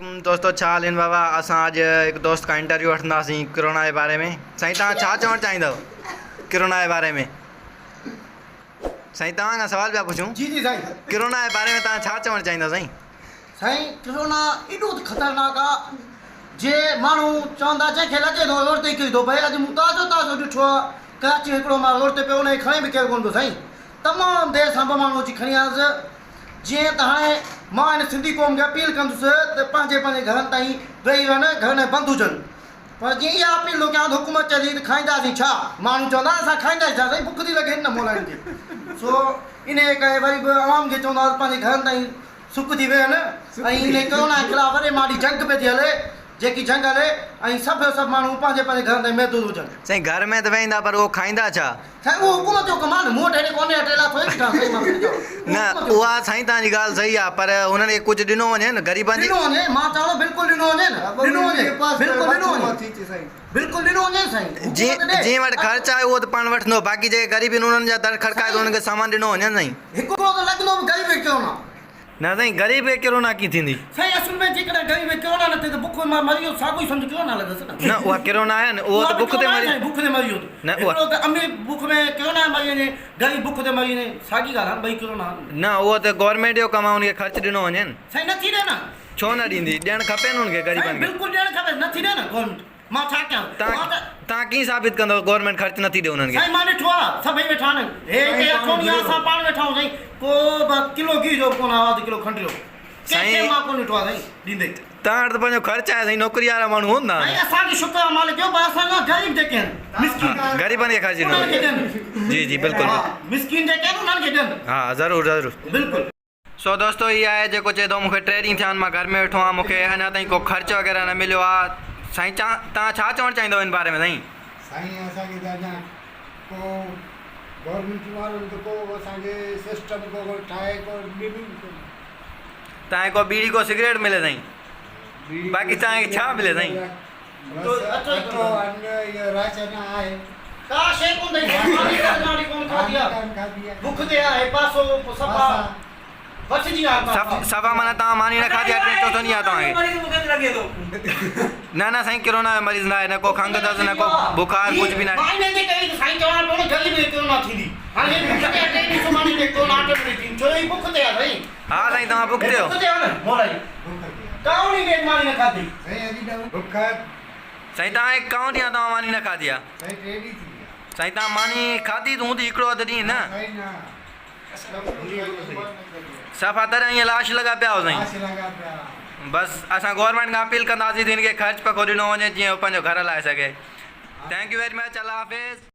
دوستو ڇا حال آهن بابا اسان اڄ هڪ دوست کان انٽرويو وٺنداسين ڪرونا جي باري ۾ سائين توهان ڇا چوڻ چاهيندؤ ڪرونا جي باري ۾ سائين توهان کان سوال پيا پڇون جي جي سائين ڪرونا جي باري ۾ توهان ڇا چوڻ چاهيندؤ سائين. سائين ڪرونا ايڏو ته خطرناڪ آ جي ماڻهو چوندا جنهن کي لڳي ٿو روڊ تي ئي ڪري ٿو پئي اڄ مون تازو تازو ڏٺو آ ڪراچي ۾ هڪڙو ماڻهو روڊ تي پيو ان کي کڻي به ڪير ڪونه پيو سائين تمام دير سان ٻه ماڻهو اچي کڻي آيس جيئن ته هاڻي مان هن سنڌي قوم کي اپيل ڪندس ته پنهنجي پنهنجي گهرن تائين ويهي رهن، گهر ۾ بند هجن. پر جيئن اها اپيل ٿو ڪيان ته حڪومت چئي ٿي ته کائينداسين ڇا؟ ماڻهو چوندا اسان کائينداسين ڇا؟ سائين بک ٿي لڳي نه مولائن کي. سو انهيء ڪري وري به عوام کي چونداس پنهنجي گهرن تائين سک ٿي ويهن ۽ انهيء ڪورونا جي خلاف وڏي ماڏي جنگ پئي ٿي هلي. جيڪي جنگ هلي ۽ سڀ جو سڀ ماڻهو پنهنجي پنهنجي گهرن تائين محدود هجن. سائين گهر ۾ ته ويهندا پر اهو کائيندا ڇا؟ سائين اهو حڪومت جو ڪم آهي نه مون وٽ هيڏي ڪونهي اٽيلا ٿوري بيٺا آهن سائين مان ٿوري چوان نه اها سائين توهان جي ڳالهه صحيح آهي پر انهن کي ڪجهه ڏنو وڃي نه غريبن جي. ڏنو وڃي مان چوان ٿو بلڪل ڏنو وڃي نه ڏنو وڃي بلڪل ڏنو وڃي بلڪل ڏنو وڃي سائين حڪومت ڏي. جنهن وٽ خرچ آهي اهو ته پاڻ وٺندو باقي جيڪي غريب آهن انهن جا در کڙڪائي ته انهن کي سامان ڏنو وڃي نه سائين. هڪڙو ته لڳندو به غريب کي ڪيو نه. نه سائين غريب کي ڪرونا ڪيئن ٿيندي. سائين اصل ۾ جيڪڏهن غريب کي ڪرونا نه ٿئي ته بک مان مري ويو ساڳو ئي سمجهه ڪرونا لڳس نه. نه اها ڪرونا آهي نه اهو ته بک تي مري. بک تي مري ويو ته نه اها. هڪڙو ته امير بک ۾ ڪرونا ۾ مري وڃي غريب بک تي مري وڃي ساڳي ڳالهه آهي نه ٻئي ڪرونا آهن. نه اهو ته گورنمينٽ جو ڪم آهي ان کي خرچ ڏنو وڃي نه. سائين نه ٿي ڏي نه. ڇو نه ڏيندي ڏيڻ کپي نه ان کي غريبن سائين کي. بلڪل ڏيڻ کپي نه ٿي ڏي نه گورنمينٽ. مان ڇا ڪيان؟ مان ته. توهان ڪيئن ثابت ڪندؤ گورنمينٽ خرچ نٿي ڏي انهن کي؟ سائين مان ڏٺو آ سڀئي ويٺا آهن هي هتي اٺوني آ اسان پاڻ ويٺا آهيون سائين ڪو به ڪلو گيهه جو به ڪونه آيو اڌ ڪلو کنڊ جو ڪنهن کي مان ڪونه ڏٺو آ سائين ڏيندي. توهان وٽ ته پنهنجو خرچ آهي سائين نوڪري وارا ماڻهو هوندا سائين اسان کي شڪر آ مالڪ جو پر اسان جا غريب جيڪي آهن مسڪين غريبن کي خرچ ڏنو انهن کي ڏين. جي جي بلڪل ها مسڪين جيڪي آهن انهن کي ڏين. ها ضرور ضرور. بلڪل. سو دوستو هي آهي جيڪو چئي ٿو مونکي ٽي ڏينهن ٿيا آهن مان گهر ۾ ويٺو آهيان مونکي اڃا تائين ڪو خرچ وغيره نه مليو آهي سائين توهان ڇا چوڻ چاهيندو ان باري ۾ سائين. سائين اسان کي ته اڃا ڪو گورنمينٽ وارن ته ڪو اسان کي سسٽم ڪو ٺاهي ڪو ڏنو ئي ڪونهي. توهان کي ڪو ٻيڙي ڪو سگريٽ ملي سائين باقي توهان کي ڇا ملي سائين. بس اٽو ان اهو راشن آهي. ڪا شيء ڪونه اٿئي سائين ماني ته اڃا تائين ڪونه کاڌي آ بک تي آهي پاسو صفا وٺجي آ پاسا. صفا معنيٰ توهان ماني نه کاڌي آ ٽئين چوٿون ڏينهن آ توهان کي نه نه سائين ڪرونا جو مريض نه آهي نه ڪو کنگهه اٿس نه ڪو بخار ڪجهه به نه آهي. مان انهن جي ڪري ته سائين چوان پيو نه جلد ۾ ڪرونا ٿيندي هاڻي هي بک تي آ ٽئين ڏينهن سو ماني تي ڪرونا آٽوميٽڪ ٿيندي ڇو جو هي بک تي آ سائين. ها سائين توهان بک تي هي بک تي آ نه مولائي ڪائون ڏينهن ڏيڍ ماني نه کاڌي. سائين اڄ ڏهون بک. سائين توهان کي ڪائون ڏينهن توهان ماني نه کاڌي آ. سائين ٽي ڏينهن ٿي ويا. سائين توهان ماني کاڌي ته هوندي هڪڙو اڌ ڏينهن نه. سائين نه. صفا تڏهن ائين لاش لڳا پيا هو سائين. لاش لڳا پيا. بس اسان گورنمينٽ کان اپيل ڪنداسين ته هن کي خرچ پکو ڏنو وڃي جيئن هو پنهنجو گهر هلائي سگهي. Thank you very much Allah Hafiz.